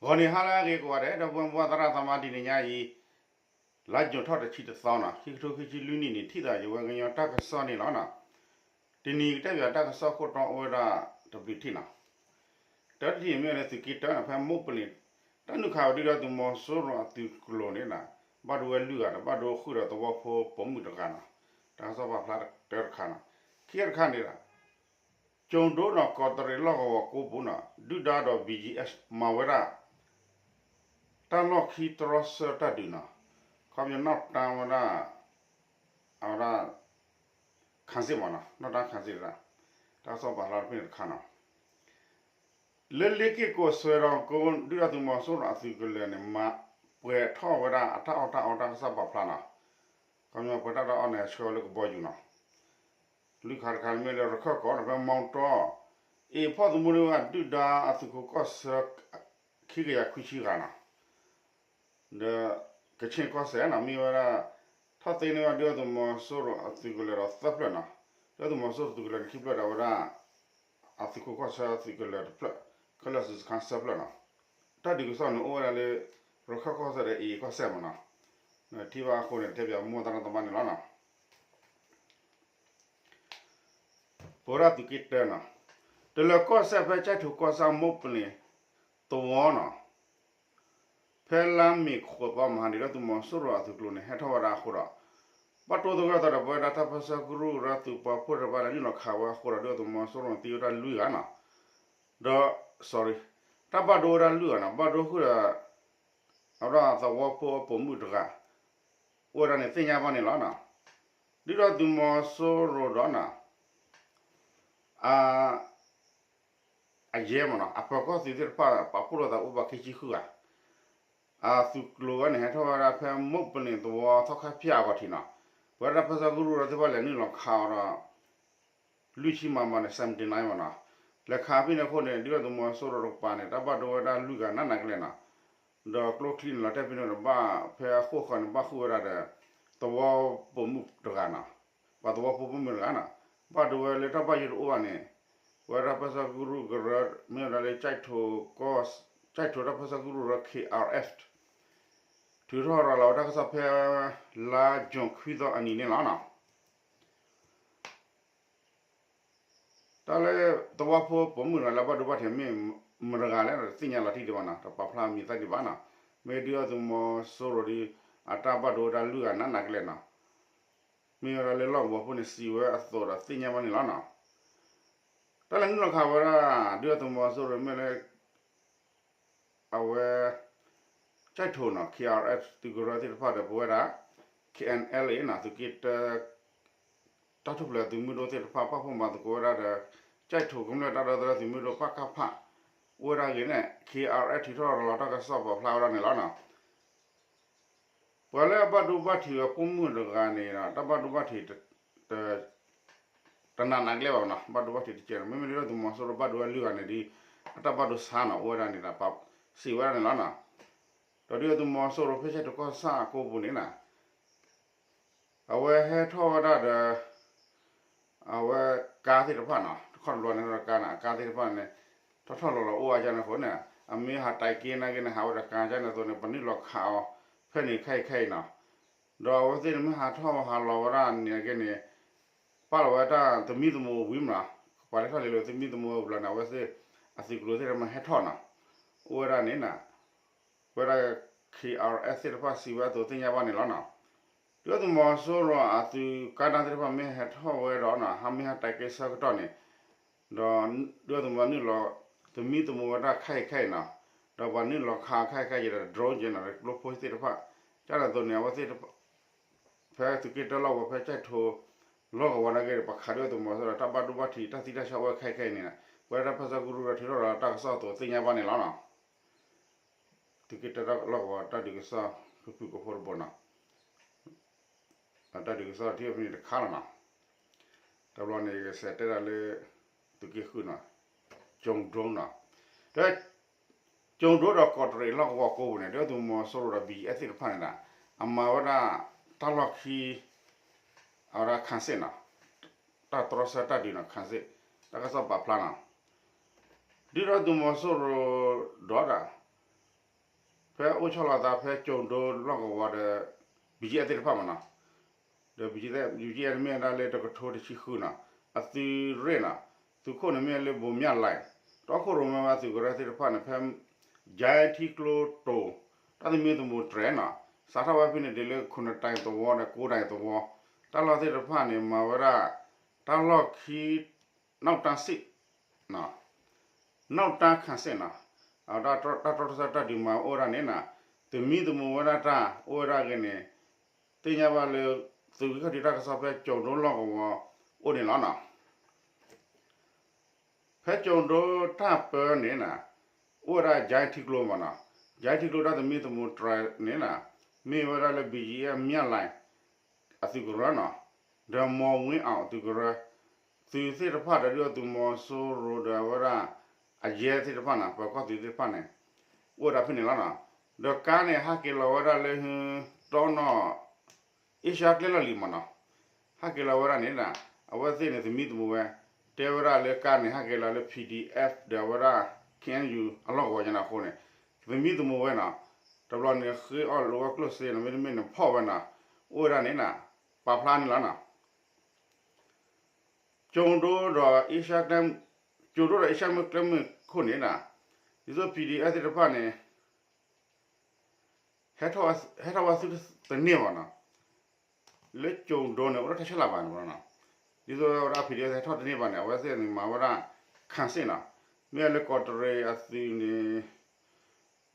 ဂီၤနံၤဟါလၢအဂ့ၤကိးဂၤဒဲး ဒီပုၢ်ဝဲၢ်သရၣ်သမါ တနံၤညါအံၤ လါယူၤထီၣ်တဆံတသီနီၤ ခံကထိခံဆံလွံၢ်နံၣ်န့ၣ် ထံၣ်သးယဝဲကညီတၢ်ကစီၣ်န့ၣ်လီၤနီၤ. တနံၤကတဲဘၣ်တၢ်ကစီၣ်ခိၣ်တီအိၣ်ဝဲဒၣ်တဘျုးထံၣ်နီၤ. တၢတထံၣ်မ့ၢ်ဝဲလၢသုးက့တၢနီၤ ဖဲမိၢ်ပလ့ၤ တၢ်နုာ်ခးဝဲဒုၣ်ဒါသုးမီၤစိရိၤအသုးကျိၤန့ၣ်နီၤ ဘၣ်ဒိဝဲလွံၢ်ဂၤဒီး ဘၣ်ဒိဃုာ်ဒီးသဝီဖိပိာ်မုၣ်တဂၤနီၤ. တၢ်ကစီၣ်ပာ်ဖျါတၢတခါနီၤ. ခံခါတခါန့ၣ်ဒီး ကၠိၤဒိၣ်နီၤ ကီးတရံးလီၢ်ကဝီၤကိးပူၤနီၤ ဒုၣ်ဒါဒီး ဘီၣ်ကၠံအ့း မၤဝဲဒၣ် တၢ်လီၢ်ခံတြီဆၢတၢ်ဒုးနီၤ. ခီပညီနီၢ်တၢ်ဝဲဒၣ် အဝဲဒၣ် ခၣ်စ့ၣ်မးနီၤ နီၢ်တၢ်ခၣ်စ့ၣ်တဒၣ် တၢ်ကစီၣ်ပာ်ဖျါတဖၣ်န့ၣ်တခါနီၤ. လၢလ့က့ၢ်ကိးစွဲဒီးကိး ဒုၣ်ဒါသုးမီၤစိရိၤအသုးကလၢၤန့ၣ် မၤပှဲၤထီၣ်ဝဲဒၣ်အတၢ်အီၣ်တၢ်အီတၢ်ကစီၣ်ပာ်ဖျါနီၤ. ခီပညီပှဲၤတၢ်တၢ်အီၣ်န့ၣ် ဆှၢဝဲလၢကဘီယူၤနီၤ. လွံၢ်ခါတခါမ့ၢ်လၢရခၢၣ်ကီးနီၤ ဖဲမီတီၢ် အ့ၣ်ဖီၣ်သမူဒိၣ်ဝဲဒၣ်ဒုၣ်ဒါအသုးခိးကီၢ်ဆၢ ခံကယၤခွံဆံဂၤနီၤ. ဒီး ကဆ့ၣ်ကီၢ်စဲၣ်နီၤ မ့ၢ်ဝဲဒၣ် ထီၣ်သ့န့ၢ်ဝဲဒၣ်ဒုၣ်ဒါသုးမီၤစိရိၤအသုးကလၢၤဒီးသၢဖျၢၣ်နီၤ. ဒုၣ်ဒါသုးမီၤစိရိၤသုးကလၢၤန့ၣ်ခံဖျၢၣ်ဒီးဝဲဒၣ် အသုးခိးကီၢ်ဆၢသုးကလၢၤတဖျၢၣ် ခဲလၢာ်စုစခါသၢဖျၢၣ်နီၤ. တၢ်ဒုးကစီၣ်န့ၣ်အိၣ်ဝဲဒၣ်လၢ ရခၢၣ်ကီၢ်စဲၣ်ဒီးအ့ၣ်ကီၢ်စဲၣ်မးနီၤ. ထံၣ်ဘၣ်အဃိန့ၣ် တဲပၠးမိၢ်သရၣ်သမါန့ၣ်လီၤနီၤ. ပဝဲဒၣ်သုးက့တၢနီၤ တလၢၤကီၢ်စဲၣ်ဖဲကၠဲၣ်ထိၣ်ကီၢ်ဆၣ်မိၢ်ပလ့ၤ သဝီနီၤ ဖဲလါမ့ၤဃိးသီမဟါန့ၣ် ဒုၣ်ဒါသုးမီၤစိရိၤအသုးကျိၤန့ၣ် ဟဲထီၣ်ဝဲဒၣ်အဃိဒီး ဘၣ်တိၢ်သဂၢၢ်သီဒီးပဝဲဒၣ်တၢ်ပၢဆှၢကရူၢ်ကရၢသုးပာ်ဖှိၣ်တဖၣ်န့ၣ် နုာ်လီၤခးဝဲအဃိဒီး ဒုၣ်ဒါသုးမီၤစိရိၤန့ၣ်သံဝဲဒၣ်လွံၢ်ဂၤနီၤ. ဒီး sorry တၢ်ဘၣ်ဒိဝဲဒၣ်လွံၢ်ဂၤနီၤ ဘၣ်ဒိဃုာ်ဒီး အဝဲဒၣ်သဝီဖိပိာ်မုၣ်တဂၤ အိၣ်ဝဲဒၣ်န့ၣ်သ့ၣ်ညါဘၣ်န့ၣ်လီၤနီၤ. ဒုၣ်ဒါသုးမီၤစိရိၤဒီးနီၤ အ အယဲၢ်မးနီၤ အပၢၤကီၢ်သုးသ့ၣ်တဖၣ် ပာ်ဖှိၣ်လိာ်သးအိၣ်ဘၣ်ခံဆံဃုဂၤ အသုးကျိၤဝဲန့ၣ် ဟဲထီၣ်ဝဲဒၣ်ဖဲမိၢ်ပလ့ၤသဝီသီခါဖၠၣ်အဂီၢ်ထံးနီၤ. ပဝဲဒၣ်တၢ်ပၢဆှၢကရူၢ်ကရၢသ့ၣ်တဖၣ်လဲၤနုာ်လီၤခးအီၤဒီး လွံၢ်ဆံမးမးန့ၣ် seventy nine မးနီၤ. လဲၤခးဖဲန့ၣ်အဃိန့ၣ် ဒုၣ်ဒါသုးမီၤစိရိၤတကပၤန့ၣ် တၢ်ဘၣ်ဒိဝဲဒၣ်လွံၢ်ဂၤနးနးကလဲာ်နီၤ. ဒီးကျိချံန့ၣ်လီၤတဲာ်ဖဲန့ၣ်ဒီးဘၣ်ဖဲအဃိၣ်ဃီန့ၣ် ဘၣ်ဃုာ်ဝဲဒၣ်ဒီး သဝီပိာ်မုၣ်တဂၤနီၤ. ပှၤသဝီဖိပိာ်မုၣ်တဂၤနီၤ. ဘၣ်ဒိဝဲလၢတၢ်ဘၣ်ယိၣ်တအိၣ်ဘၣ်န့ၣ် ပဝဲဒၣ်တၢ်ပၢဆှၢကရူၢ်ကရၢ မ့ၢ်ဝဲဒၣ်လၢ ကၠဲၣ်ထိၣ်တၢ်ပၢဆှၢကရူၢ်ကရၢ K R F ထုးထီၣ်ရၤလီၤဝဲတၢ်ကစီၣ်ဖဲ လါယူၤခွံသီအနံၤန့ၣ်လီၤနီၤ. တၢ်လၢသဝီဖိပိာ်မုၣ်တဂၤလၢဘၣ်ဒိဘၣ်ထံးမ့ၢ်မတၤတဂၤလဲၣ် တသ့ၣ်ညါလီၤတံၢ်ဒံးဘၣ်နီၤ တပာ်ဖျါအမံၤသၣ်ဒံးဘၣ်နီၤ. မ့ၢ်ဒုၣ်ဒါသုးမီၤစိရိၤဒီး အတၢ်ဘၣ်ဒိဝဲဒၣ်လွံၢ်ဂၤနးနးကလဲာ်နီၤ. မ့ၢ်ဝဲဒၣ်လၢလီၢ်ကဝီၤဖိန့ၣ်စံးဝဲအသိးဒီးသ့ၣ်ညါဘၣ်န့ၣ်လီၤနီၤ. တၢ်လဲၤနုာ်လီၤခးဝဲဒၣ် ဒုၣ်ဒါသုးမီၤစိရိၤမ့ၢ်လၢ အဝဲ ကၠဲၣ်ထိၣ်နီၤ K R F သုးကရၢသ့ၣ်တဖၣ်ဒီးပဝဲဒၣ် K N L A နီၤ သုးက့တၢ တၢ်ထူၣ်ဖျဲးသုးမုၢ်ဒိၣ်သ့ၣ်တဖၣ် ပာ်ဖှိၣ်မၤသကိးဝဲဒၣ်ဒီး ကၠဲၣ်ထိၣ်ကမျၢၢ်တၢ်ဒီသဒၢသုးမုၢ်ဒိၣ် ပကဖ အိၣ်ဝဲဒၣ်အဂ့ၢ်န့ၣ် K R F ထုးထီၣ်ရၤလီၤတၢ်ကစီၣ်ပာ်ဖျါဝဲဒၣ်န့ၣ်လီၤနီၤ. ပှၤလၢအဘၣ်ဒိဘၣ်ထံးဝဲပိာ်မုၣ်တဂၤန့ၣ်ဒီး တၢ်ဘၣ်ဒိဘၣ်ထံး တနးနးကလဲာ်ဘၣ်နီၤ ဘၣ်ဒိဘၣ်ထံးတကဲးနီၤ မ့မ့ၢ်ဒုၣ်ဒါသုးမီၤစိရိၤဘၣ်ဒိဝဲလွံၢ်ဂၤန့ၣ်ဒီး အတၢ်ဘၣ်ဒိဆါနီၤ အိၣ်ဝဲဒၣ်န့ၣ်ဒီး စံးဝဲဒၣ်န့ၣ်လီၤနီၤ. ဒီးဒုၣ်ဒါသုးမီၤစိရိၤဖဲကၠဲၣ်ထိၣ်ကီၢ်ဆၣ်အကိပူၤန့ၣ်နီၤ အဝဲဟဲထီၣ်ဝဲဒၣ်ဒီး အဝဲကါသ့ၣ်တဖၣ်နီၤ တခီတဘျီန့ၣ်ဒီးကါန့ၣ် အကါသ့ၣ်တဖၣ်န့ၣ် ထီၣ်ထီၣ်လီၤလီၤအိၣ်ဝဲဒၣ်န့ၣ်အဃိန့ၣ် အမ့ၢ်ဟးတဲက့ၤနာ်က့န့ၣ် ဟးဝဲဒီးကါကန့ၣ်အသိးန့ၣ် ပနုာ်လီၤခးအီၤ ဖဲန့ၣ်ခဲအံၤခဲအံၤနီၤ. ဒီးအဝဲသ့ၣ်န့ၣ်မ့ၢ်ဟးထီၣ်ဟးလီၤဝဲဒၣ်န့ၣ်က့န့ၣ် ပာ်လီၤဝဲတၢ်သမံသမိးဝံၤမးနီၤ ပှၤလဲၤထီၣ်လဲၤလီၤသမံသမိးဝံၤဘျီန့ၣ် အဝဲသ့ၣ် အသုးကျိၤသ့ၣ်တဖၣ်မ့ၢ်ဟဲထီၣ်နီၤ အိၣ်ဝဲဒၣ်န့ၣ်နီၤ ဝဲဒၣ် K R F သ့ၣ်တဖၣ်စံးဝဲအသိးသ့ၣ်ညါဘၣ်န့ၣ်လီၤနီၤ. ဒုၣ်ဒါသုးမီၤစိရိၤအသုးကါဒၣ်သ့ၣ်တဖၣ်မ့ၢ်ဟဲထီၣ်ဝဲဒီးနီၤ ဟးမ့ၢ်ဟးတဲက့ၤဆၢကတီၢ်န့ၣ် ဒီးဒုၣ်ဒါသုးမီၤနုာ်လီၤ သမံသမိးဝဲဒၣ်ခဲအံၤခဲအံၤနီၤ ဒီးပှၤနုာ်လီၤခးခဲအံၤခဲအံၤဒီး drone က့နီၤ ကျိဖိသ့ၣ်တဖၣ် ကၢ်ဒ်သိးန့ၣ် အဝဲသ့ၣ် ဖဲသုးက့တၢလီၢ်ကဝီၤဖဲကၠဲၣ်ထိၣ် လီၢ်ကဝီၤနာ်က့ ပှၤခးဒုၣ်ဒါသုးမီၤစိရိၤဒီး တၢ်ဘၣ်ဒိဘၣ်ထံးတၢ်သံတၢ်ဆါအိၣ်ဝဲခဲအံၤခဲအံၤန့ၣ် ပဝဲဒၣ်တၢ်ပၢဆှၢကရူၢ်ဒီးထုးထီၣ်ရၤလီၤတၢ်ကစီၣ်အသိးသ့ၣ်ညါဘၣ်န့ၣ်လီၤနီၤ. သုးက့တၢလီၢ်ကဝီၤတၢ်ဒုးကစီၣ်ဖုၣ်ဖုၣ်ကိာ်ဖိတဘိနီၤ တၢ်ဒုးကစီၣ်ထံၣ်ဖဲန့ၣ်တခါလီၤနီၤ. တဘျီန့ၣ် ယကစးတဲဒၣ်လၢ သုးက့ဃုနီၤ ကၠိၤဒိၣ်နီၤ ဒီး ကၠိၤဒိၣ်ဒီးကီးတရံးလီၢ်ကဝီၤကိးပူၤန့ၣ် ဒုၣ်ဒါသုးမီၤစိရိၤဒီး ဘီၣ်ကၠံအ့းသ့ၣ်တဖၣ်န့ၣ်ဒီး အမၤဝဲဒၣ် တၢ်လီၢ်ခံ အဝဲဒၣ်ခၣ်စ့ၣ်နီၤ တၢ်တြီဆၢတၢ်ဒုးနီၤ ခၣ်စ့ၣ် တၢ်ကစီၣ်ပာ်ဖျါနီၤ ဒုၣ်ဒါသုးမီၤစိရိၤဒီးဒၣ် အိၣ်ဆီလီၤအသးဖဲကၠိၤဒိလီၢ်ကဝီၤဒီး ဘံၣ်ကၠံအဲၣ်သ့ၣ်တဖၣ်မးနီၤ, ဒီး ဘံၣ်ကၠံအဲၣ် ဘံၣ်ကၠံအဲၣ်န့ၣ်မ့ၢ်ဝဲဒၣ်လၢတကထိတဆံဃုနီၤ, အသုးရ့ၣ်နီၤ, သုးခိၣ်န့ၣ်မ့ၢ်လၢဘိၣ်မၠၣ်လဲၣ်, တီခိၣ်ရိၣ်မဲဝဲသုးကရၢသ့ၣ်တဖၣ်န့ၣ် ဖဲ ကၠဲထံကျိတိၤ တၢ်သမံသမိးတြဲၤနီၤ, စးထီၣ်ဝဲဖဲန့ၣ်ဒ်လၢ ခုနစ်တိုင်သဝီဒီး ကိုးတိုင်သဝီ, တၢ်လီၢ်သ့ၣ်တဖၣ်န့ၣ် မၤဝဲဒၣ် တၢ်လီၢ်ခံ နောက်တန်းစစ် နီၤ, နောက်တန်းခံစစ်နီၤ, အတၢ်တီၢ်ထီၣ်တၢ်ဆၢတၢ်ဒုးမၤအိၣ်ဝဲဒၣ်န့ၣ်နီၤ, သမံသမိးဝဲဒၣ်တၢ်အိၣ်ဝဲဒၣ်အဂ့ၢ်န့ၣ် သ့ၣ်ညါဘၣ်လၢ သုးဂံၢ်ခီၣ်ထံးတၢ်ကစီၣ်ဖဲကၠိၤဒိလီၢ်ကဝီၤအိၣ်န့ၣ်လီၤနီၤ. ဖဲကၠိၤဒိတၢ်ပၢန့ၣ်နီၤ, အိၣ်ဝဲဒၣ်ကၠဲထံကျိမးနီၤ, ကၠဲထံကျိတၢ်သမံသမိးတြဲၤန့ၣ်နီၤ, မ့ၢ်ဝဲဒၣ်လၢ ဘံၣ်ကၠံအဲၣ် မၠၣ်လဲၣ် အသုးကရၢနီၤ, ဒီး မောင်ဝင်းအောင် အသုးကရၢ, သုးသ့ၣ်တဖၣ်ဒီးဒုၣ်ဒါသုးမီၤစိရိၤဒီးအဝဲဒၣ် အရဲသ့ၣ်တဖၣ်နီၤ, ပၢၤကီၢ်သုးသ့ၣ်တဖၣ်န့ၣ် အိၣ်ဝဲဒၣ်ဖဲန့ၣ်လီၤနီၤ. ဒီးကါန့ၣ် ဟးက့ၤလီၤဝဲဒၣ်လၢ တီနီၣ် အ့ရှါကျဲလီၢ်လံၤမးနီၤ, ဟးက့ၤလီၤဝဲဒၣ်န့ၣ် အဝဲသ့ၣ်န့ၣ်သမံသမိးဝဲ, တဲဝဲဒၣ်လၢကါန့ၣ် ဟးက့ၤလီၤလၢ ပီၣ်ဒံၣ်အဲၣ် ဒီးအဝဲဒၣ် ခ့ၣ်အဲၣ်ယူၣ် အလီၢ်ကဝီၤညါန့ၣ်အဃိန့ၣ် သမံသမိးဝဲနီၤ, တဘျီန့ၣ်ဃ့အီၣ်လိာ်ဝဲကျိၣ်စ့နီၤ, မ့တမ့ၢ်န့ၣ်ဖီၣ်ဝဲနီၤ, အိၣ်ဝဲဒၣ်န့ၣ် ပာ်ဖျါန့ၣ်လီၤနီၤ. ကၠိၤဒိဒီးအ့ရှါကျဲ, ကၠိၤဒိဒီးအ့ရှါမုၢ်ကျဲမုၢ်ခိၣ်န့ၣ်နီၤ, ဒ်သိး ပီၣ်ဒံၣ်အဲၣ်သ့ၣ်တဖၣ်န့ၣ် ဟဲထီၣ်ဝဲသုတန့ၢ်ဘၣ်နီၤ, လၢကၠိၤဒိန့ၣ် အိၣ်ဒၣ်ထဲဆၢလၢ်ဘၣ်န့ၣ်လီၤနီၤ, ဒ်သိးဝဲဒၣ် ပီၣ်ဒံၣ်အဲၣ်သ့ၣ်ဟဲထီၣ်တန့ၢ်ဘၣ်န့ၣ် အဝဲသ့ၣ်န့ၣ်မၤဝဲဒၣ် ခံစစ်နီၤ, မ့ၢ်လၢကီးတရံးအသုးန့ၣ်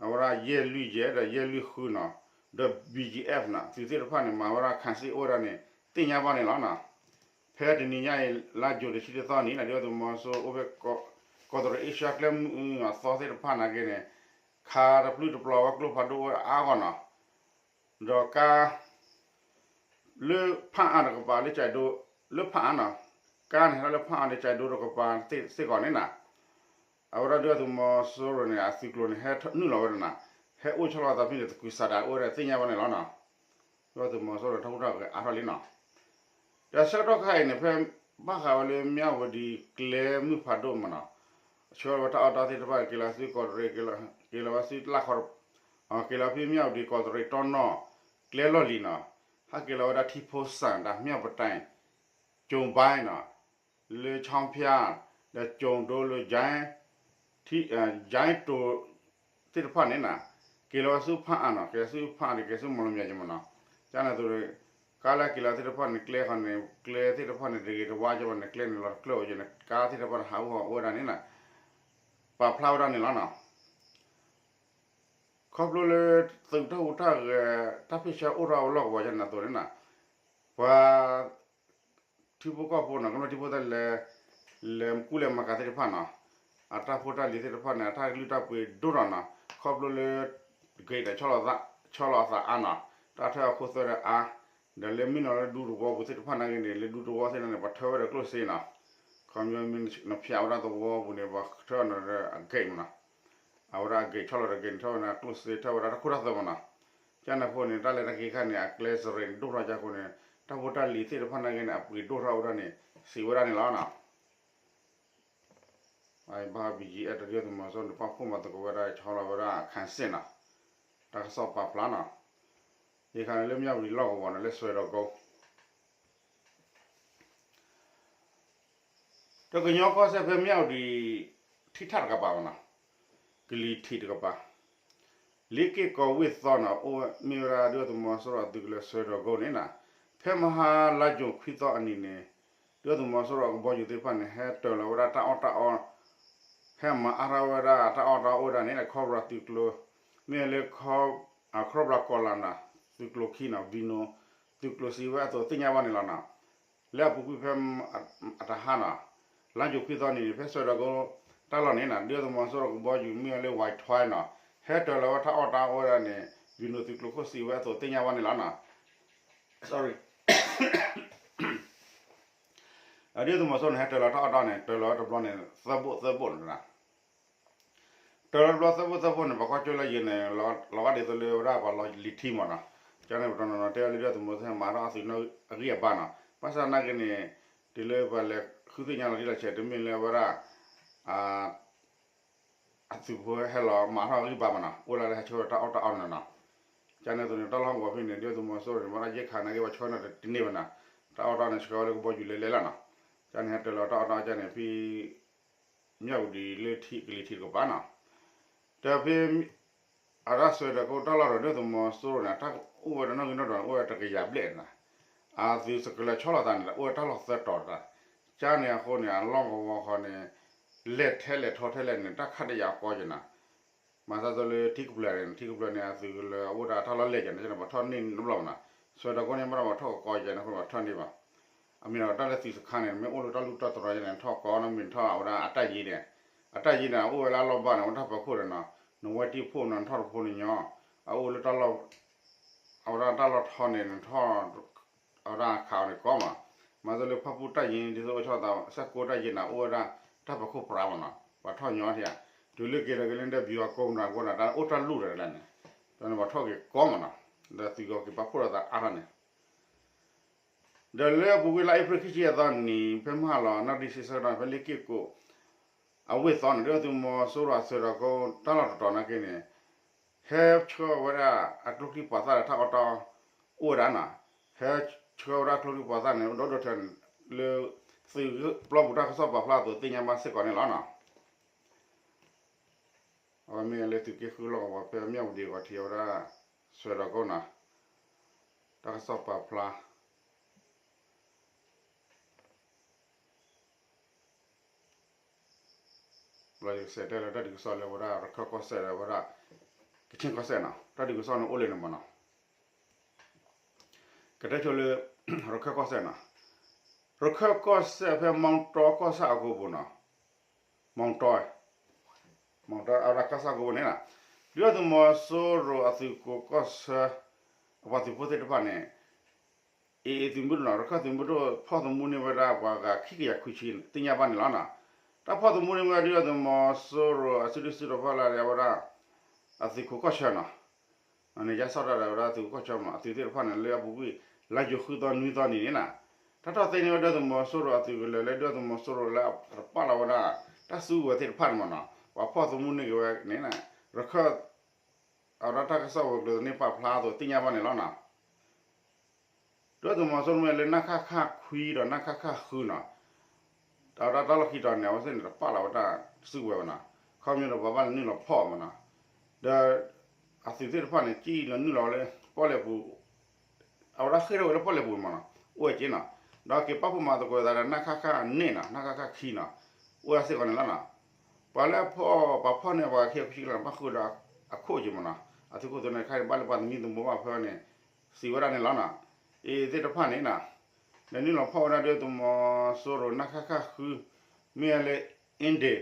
အဝဲဒၣ်ယဲၢ်လွံၢ်ယဲၢ်ဒီးယဲၢ်လွံၢ်ဃုနီၤ, ဒီး ဘီၣ်ကၠံအဲၣ်နီၤ, သုးသ့ၣ်တဖၣ်န့ၣ် မၤဝဲဒၣ် ခံစစ် အိၣ်ဝဲဒၣ်န့ၣ် သ့ၣ်ညါဘၣ်န့ၣ်လီၤနီၤ. ဖဲတနံၤညါအံၤ လါယူၤတဆံတသီန့ၣ် ဒုၣ်ဒါသုးမီၤစိရိၤအိၣ်ဖဲ ကီးတရံးအ့ရှါကျဲမုၢ်အသီသ့ၣ်တဖၣ်နာ်က့န့ၣ် ခးတပျုၢ်တပျီၤဝဲကျိဖးဒိၣ်အိၣ်ဝဲအါဂီၢ်နီၤ, ဒီးကါ လၢဖၣ်အါတကပၤလၢကၠဲးဒိ, လၢဖၣ်အါနီၤ, ကါန့ၣ် ဟဲလၢဖၣ်အါဒီးကၠဲးဒိတကပၤစ့ၢ်ကီးန့ၣ်နီၤ, အဝဲဒၣ်ဒုၣ်ဒါသုးမီၤစိရိၤန့ၣ် အသုးကျိၤန့ၣ် ဟဲနုာ်လီၤဝဲဒၣ်နီၤ, ဟဲအိၣ်ဆီလီၤသးဖဲန့ၣ် သကုၤဆးဒးအိၣ်ဝဲဒၣ်သ့ၣ်ညါဘၣ်န့ၣ်လီၤနီၤ. ဒုၣ်ဒါသုးမီၤစိရိၤန့ၣ် ထီၣ်ဟူးထီၣ်ဂဲၤအါထီၣ်လံနီၤ. ဒီးဆၢကတီၢ်ခါအံၤန့ၣ် ဖဲဘၣ်ဃးဝဲလၢမၠၣ်ဝတံၤကျဲမုၢ်ဖးဒိၣ်မးနီၤ, ဆှၢဝဲတၢ်အီၣ်တၢ်အီသ့ၣ်တဖၣ် က့ၤလီၤဆူကီးတရံး, က့ၤလီၤဝဲဆူလၢ်ခီ, က့ၤလီၤဖဲမၠၣ်ဝတံၤကီးတရံးတီနီၣ် ကျဲလီၢ်လံၤနီၤ, ဟဲက့ၤလီၤဝဲဒၣ်ထံဖိစၣ် ဒီးမၠၣ်ပတဲာ် ကၠိၤဘါနီၤ, လၢဆီဖၠၣ်, ဒီးကၠိၤဒိလၢ ကၠဲတိၤ သ့ၣ်တဖၣ်န့ၣ်နီၤ, က့ၤလီၤဝဲဆူဖၣ်အါနီၤ, က့ၤဆူဖၣ်အါဒီး က့ၤဆူမီၣ်လမၠဲၣ်က့ၤမးနီၤ, ကန့ၣ်အသိး ကါလၢက့ၤလီၤသ့ၣ်တဖၣ်န့ၣ် ကျဲဃီန့ၣ် ကျဲသ့ၣ်တဖၣ်န့ၣ် တဂ့ၤတဝါက့ၤဘၣ်န့ၣ် ကျဲန့ၣ်လီၤတကျၢၢ်ဝဲက့ၤန့ၣ် ကါသ့ၣ်တဖၣ်န့ၣ် ဟးဂူာ်ဟးဂီၤအိၣ်ဝဲဒၣ်န့ၣ်နီၤ, ပာ်ဖျါဝဲဒၣ်န့ၣ်လီၤနီၤ. ခီဖျိလၢ သုးတၢ်ဟူးတၢ်ဂဲၤ တၢ်ဖ့ၣ်ဆၢအိၣ်ထီၣ်ဝဲလီၢ်ကဝီၤကန့ၣ်အသိးန့ၣ်နီၤ, ပှၤ ထံဖိကီၢ်ဖိနီၤ, ကမျၢၢ်ထံဖိတၢ်လဲၤ, လဲၤကူၣ်လဲၤမၤကၤသ့ၣ်တဖၣ်နီၤ, အတၢ်ဖိတၢ်လံၤသ့ၣ်တဖၣ်န့ၣ် အတၢ်လုၢ်တၢ်ပှ့ၤဒိၣ်ထီၣ်နီၤ, ခီဖျိလၢ ဂ့ၤဒီး ဆီလီၤအသးအါနီၤ, တၢ်ထၢၣ်အခိၣ်သၢဒီးအါ, ဒီးလၢမ့ၢ်နီၤလၢဒူသဝီပူၤသ့ၣ်တဖၣ်နာ်က့န့ၣ် လၢဒူသဝီသ့ၣ်တဖၣ်န့ၣ် ပှၤထၢဝဲဒီးကျိၣ်စ့နီၤ, ခီဖျိမ့ၢ်နဖၠးဝဲဒၣ်သဝီပူၤန့ၣ် ပှၤထၢဝဲဒီးအဂ့ၤမးနီၤ, အဝဲဒၣ်အဂ့ၤဆီလီၤဒီးဂ့ၤန့ၣ် ထၢဝဲဒၣ်ကျိၣ်စ့ ထၢဝဲဒၣ်တၢ်ခိတၢ်သွဲမးနီၤ, ကန့ၣ်အဃိန့ၣ် တၢ်လဲၤတၢ်က့ၤခါန့ၣ် အကျဲစရ့းန့ၣ် ဒိၣ်ထီၣ်က့ၤအဃိန့ၣ် တၢ်ဖိတၢ်လံၤသ့ၣ်တဖၣ်နာ်က့န့ၣ် အပှ့ၤဒိၣ်ထီၣ်ဝဲဒၣ်န့ၣ် စံးဝဲဒၣ်န့ၣ်လီၤနီၤ. ဘၣ် ဘီၣ်ကၠံအဲၣ် တၢ်ဒုၣ်ဒါသုးမီၤစိရိၤန့ၣ် ပာ်ဖှိၣ်မၤသကိးဝဲဒၣ်ဆီလီၤဝဲဒၣ် ခံစစ်နီၤ, တၢ်ကစီၣ်ပာ်ဖျါနီၤ, ယခါန့ၣ်လၢမၠၣ်ဝတံၤလီၢ်ကဝီၤန့ၣ် လၢစွဲဒီးကိ ဒီးကညီကီၢ်စဲၣ်ဖဲမၠၣ်ဝတံၤ ထံထၣ်တကပၤမးနီၤ, ကလံၤထံးတကပၤ, လ့က့ၢ်ကီးဝ့ၢ်သီနီၤ, အိၣ်မ့ၢ်ဝဲဒၣ်ဒုၣ်ဒါသုးမီၤစိရိၤအသုးကလၢၤစွဲဒီးကိန့ၣ်နီၤ, ဖဲမဟါလါယူၤခွံသီအနံၤန့ၣ် ဒုၣ်ဒါသုးမီၤစိရိၤအကဘီယူၤသ့ၣ်တဖၣ်န့ၣ် ဟဲတၢၤလီၤဝဲဒၣ်တၢ်အီၣ်တၢ်အီ ဟဲမၤအါထီၣ်ဝဲဒၣ်တၢ်အီၣ်တၢ်အီအိၣ်ဝဲဒၣ်န့ၣ် ခီဖျိသုးကျိၤ, မ့ၢ်လၢ ခီဖျိကီးလၤနီၤ, သုးကျိၤခံနီၤ, ဝံၤနီၤ, သုးကျိၤစံးဝဲအသိးသ့ၣ်ညါဘၣ်န့ၣ်လီၤနီၤ. လၢအပူၤကွံာ်ဖဲ အတဟါနီၤ, လါယူၤခွံသီန့ၣ် ဖဲစွဲဒီးကိတၢ်လီၢ်န့ၣ်နီၤ, ဒုၣ်ဒါသုးမီၤစိရိၤကဘီယူၤမ့ၢ်ဝဲလၢ ဝဲထွဲနီၤ, ဟဲတၢၤလီၤဝဲတၢ်အီၣ်တၢ်အီအိၣ်ဝဲဒၣ်န့ၣ် ဝံၤနီၤ သုးကျိၤခိၣ်စံးဝဲအသိးသ့ၣ်ညါဘၣ်န့ၣ်လီၤနီၤ. ဒုၣ်ဒါသုးမီၤစိရိၤန့ၣ် ဟဲတၢၤလီၤတၢ်အီၣ်တၢ်အီန့ၣ် တၢၤလီၤဝဲတဘျီန့ၣ် သၢဘိၣ်သၢဘိၣ်န့ၣ်နီၤ. တၢၤလီၤတဘျီသၢဘိၣ်သၢဘိၣ်န့ၣ် ပှၤကွၢ်ကၠိလၢယံၤန့ၣ် လီၤဂာ်ဒ်သိးလၢဝဲဒၣ်ပှၤလီၤလံၤထံမးနီၤ. ကန့ၣ်ပတနီၤနီၤတဲလၢဒုၣ်ဒါသုးမီၤစိရိၤဟဲမၤထီၣ်အသုးနီၣ် အဂံၢ်အဘါနီၤ. ဘၣ်ဆၣ်နာ်က့န့ၣ် တုၤလၢပှၤလဲၤဃုသ့ၣ်ညါလီၤတံၢ်လီၤဆဲး တမ့ၢ်လၢဝဲဒၣ် အသုးဖိဟဲလီၤမၤထီၣ်ဂံၢ်ဘါမးနီၤ, အိၣ်လၢဟဲဆှၢဝဲတၢ်အီၣ်တၢ်အီန့ၣ်နီၤ. ကန့ၣ်အသိးန့ၣ် တၢ်လီၢ်ဟီၣ်ကဝီၤဖဲန့ၣ် ဒုၣ်ဒါသုးမီၤစိရိၤန့ၣ် မ့ၢ်ဒၣ်ယဲၢ်ခါနာ်က့ ပှၤဆှၢန့ၢ်တန့ၢ်ဘၣ်နီၤ, တၢ်အီၣ်တၢ်အီန့ၣ် ဆှၢဝဲလၢကဘီယူၤလဲၤလဲၤလီၤနီၤ. ကန့ၣ်ဟဲတၢၤလီၤတၢ်အီၣ်တၢ်အီကန့ၣ် ဖဲ မၠၣ်ဝတံၤလၢထံကလံၤထံးတကပၤနီၤ, ဒီးဖဲ အတၢ်စွဲဒီးကအိၣ်တၢ်လီၢ်ဒီး ဒုၣ်ဒါသုးမီၤစိရိၤန့ၣ် တၢ်အိၣ်ဝဲဒီးနီၣ်ဂံၢ်နီၣ်ဒွးန့ၣ် အိၣ်ဝဲတကယၤဘျဲၣ်နီၤ, အသုးစကလၢၤဆီလီၤသးန့ၣ် အိၣ်ဝဲတၢ်လီၢ်သၢတီၤတၢ်, ကန့ၣ်အဃိန့ၣ် အလီၢ်ကဝီၤဃီန့ၣ် လဲၤထဲလဲၤထီထဲလဲၣ်န့ၣ် တၢ်ခးတယာ်ကီယဲနီၤ. မၤသးဒ်သိးလၢထံကပျၢၤန့ၣ် ထံကပျၢၤန့ၣ် အသုးကလၢၤအိၣ်ဒၣ်တၢ်လီၢ်လဲၢ်ကန့ၣ် ဘၣ်ထီၣ်န့ၢ်တဘျီမးနီၤ, စွဲဒီးကအိၣ်န့ၣ် ဘၣ်ဒီးဘၣ်ထီၣ်ကကီယဲန့ၣ် အဃိဘၣ်ထီၣ်န့ၢ်ဘၣ်. အမ့ၢ်ဒီးတၢ်လၢသုးစခါန့ၣ် မ့ၢ်အိၣ်လၢတၢ်လူၢ်တၢ်တြီၤယဲန့ၣ် ထီၣ်ကီနီၤ, မ့ၢ်ထီၣ်အဝဲဒၣ်အတၢ်ယ့ၤန့ၣ်, အတၢ်ယ့ၤန့ၣ် အအိၣ်ဝဲလၢအလီၢ်ဘၣ်န့ၣ် အဝဲတၢ်ပၢၤခိၣ်ဒီးနီၤ, နဝဲတံၢ်ဖိနီၤ နထီၣ်တဖိန့ၣ်ညီ, အအိၣ်လၢတၢ်လီၢ် အဝဲဒၣ်တၢ်လီၢ်ထီန့ၣ် နထီၣ် အဝဲဒၣ်ခးအီၤန့ၣ်ကီမး, မၤသးလၢဖၣ်ပူၣ်တၢ်ယ့ၤ ဒ်သိးအိၣ်ဆီသး စဲးကိးတၢ်ယ့ၤန့ၣ် အိၣ်ဝဲဒၣ်တၢ်ပၢၤခိၣ်ပြးမးနီၤ, ပှၤထီၣ်ညီထံဧါ, တုၤလၢက့ၤဒီးက့ၤလၢဒၢးဘံၤအကိးမတၤကိးနီၤ တၢ်အိၣ်တၢ်လူၢ်ဒီးလဲၣ်န့ၣ်, ဒီးန့ၣ်ပှၤထီၣ်က့ၤကီမးနီၤ, ဒီးသုးကီၢ်က့ၤပာ်ဖှိၣ်ဒီးသးအါထီၣ်န့ၣ် ဒီးလၢအပူၤကွံာ်လါအ့ဖြ့ၣ်ခံဆံအသီနံၤ ဖဲမုၢ်ဟါလီၤ နီၣ်ဒံၣ်ဆံဆၢကတီၢ်န့ၣ် ဖဲလ့ၣ်က့ၣ်ကိး အဝ့ၢ်သီန့ၣ် ဒုၣ်ဒါသုးမီၤစိရိၤအသုးဒီးကအိၣ်တၢ်လီၢ်တတီၤနာ်က့န့ၣ် ဟဲဆှၢဝဲဒၣ်အကျိချံပှၤသၣ်ဒီးတၢ်အီၣ်တၢ်အီ အိၣ်ဝဲဒၣ်နီၤ, ဟဲဆှၢဝဲဒၣ်ကျိချံပှၤသၣ်န့ၣ် ဒီဒိၣ်ထၢန့ၣ် လၢသုးပျီပူၤတၢ်ကစီၣ်ပာ်ဖျါအသိးသ့ၣ်ညါဘၣ်စ့ၢ်ကီးန့ၣ်လီၤနီၤ. အဝဲမ့ၢ်လၢသုးက့ဃုလီၢ်ကဝီၤဖဲမၠၣ်ဝတံၤဂီၤထံးအဝဲဒၣ် စွဲဒီးကအိၣ်နီၤ, တၢ်ကစီၣ်ပာ်ဖျါ ဘျီယကစးတဲလၢတၢ်ဒုးကစီၣ်လၢဝဲဒၣ်ရခၢၣ်ကီၢ်စဲၣ်ဒီးဝဲဒၣ် ကခ့ၣ်ကီၢ်စဲၣ်နီၤ, တၢ်ဒုးကစီၣ်န့ၣ်အိၣ်လၢန့ၣ်မးနီၤ. ကတဲဆိလၢ ရခၢၣ်ကီၢ်စဲၣ်နီၤ, ရခၢၣ်ကီၢ်စဲၣ်ဖဲမီတီကီၢ်ဆၣ်အကိပူၤနီၤ, မီတီ မီတီအဝဲဒၣ်ကီၢ်ဆၣ်အကိပူၤန့ၣ်နီၤ, ဒုၣ်ဒါသုးမီၤစိရိၤအသုးခိးကီၢ်ဆၢ အပှၤသုးဖိသ့ၣ်တဖၣ်န့ၣ် အ့ၣ် သုးမုၢ်ဒိၣ်နီၤ, ရခၢၣ်သုးမုၢ်ဒိၣ်ဖီၣ်သမူန့ၢ်ဝဲဒၣ်ပှၤဂၤခံကယၤခွံဆံ သ့ၣ်ညါဘၣ်န့ၣ်လီၤနီၤ. တၢ်ဖီၣ်သမူန့ၢ်ဝဲဒၣ်ဒုၣ်ဒါသုးမီၤစိရိၤအစုဒုၣ်စုတီၤဖီလာ်န့ၣ် အဝဲဒၣ် အသုးခိးကီၢ်ဆၢနီၤ, န့ၣ်ယါစီၣ်တၢ်ဒီးဝဲဒၣ်သုးခိးကီၢ်ဆၢမး အသုးသ့ၣ်တဖၣ်န့ၣ် လၢအပူၤကွံာ် လါယူၤဃုသီနွံသီနံၤန့ၣ်နီၤ, တၢ်ထီၣ်သ့န့ၢ်ဝဲဒုၣ်ဒါသုးမီၤစိရိၤအသုးကလၢၤလၢဒုၣ်ဒါသုးမီၤစိရိၤလၢအတပာ်လီၤဝဲဒၣ် တၢ်စုကဝဲၤသ့ၣ်တဖၣ်န့ၣ်မးနီၤ, ပှၤဖီၣ်သမူန့ၢ်က့ၤဝဲန့ၣ် ရခၢၣ် အဝဲဒၣ်တၢ်ကစီၣ်ဝဲၤကျိၤသန့ၢ်ပာ်ဖျါအသိးသ့ၣ်ညါဘၣ်န့ၣ်လီၤနီၤ. ဒုၣ်ဒါသုးမီၤစိရိၤမ့ၢ်လၢ နခခ ခွံဒီး နခခ ဃုနီၤ, အဝဲဒၣ်တၢ်လီၢ်ခံတီၤန့ၣ် အဝဲသ့ၣ်န့ၣ်တပာ်လီၤဝဲဒၣ်စုကဝဲၤဘၣ်နီၤ, ခီပညီဒီးပှၤဘၣ်လဲၤနုာ်လီၤဖီၣ်မးနီၤ, ဒီး အသုးသ့ၣ်တဖၣ်န့ၣ် ကံၣ်လီၤနုာ်လီၤဝဲလၢ ပီၣ်လဲၣ်ပူၤ အဝဲဒၣ်ဃ့ၢ်ထီၣ်ဝဲလၢပီၣ်လဲၣ်ပူၤမးနီၤ အိၣ်ဝဲက့နီၤ, ဒီးက့ၤပာ်ဖှိၣ်မၤသကိးသးဒီး နခခ န့ၣ်နီၤ နခခ ခံနီၤ, အိၣ်ဝဲစ့ၢ်ကီးန့ၣ်လီၤနီၤ. ပှၤလၢအဖီၣ် ပှၤဖီၣ်န့ၢ်ပှၤခံဂၤခွံဆံလီၤန့ၣ် ဘၣ်ဃုာ်ဒီးအခိၣ်က့မးနီၤ, အသုးခိၣ်သုးနၢ်ခါန့ၣ် ဘၣ်လၢပှၤသမံသမိးဘၣ်ဖဲန့ၣ် စံးဝဲဒၣ်န့ၣ်လီၤနီၤ. အ့ၣ်သ့ၣ်တဖၣ်န့ၣ်နီၤ လဲၤနုာ်လီၤဖီၣ်ဝဲဒၣ်ဒုၣ်ဒါသုးမီၤစိရိၤ နခခ ဃု မ့ၢ်ဝဲလၢ အ့ၣ်ဒ့ၣ်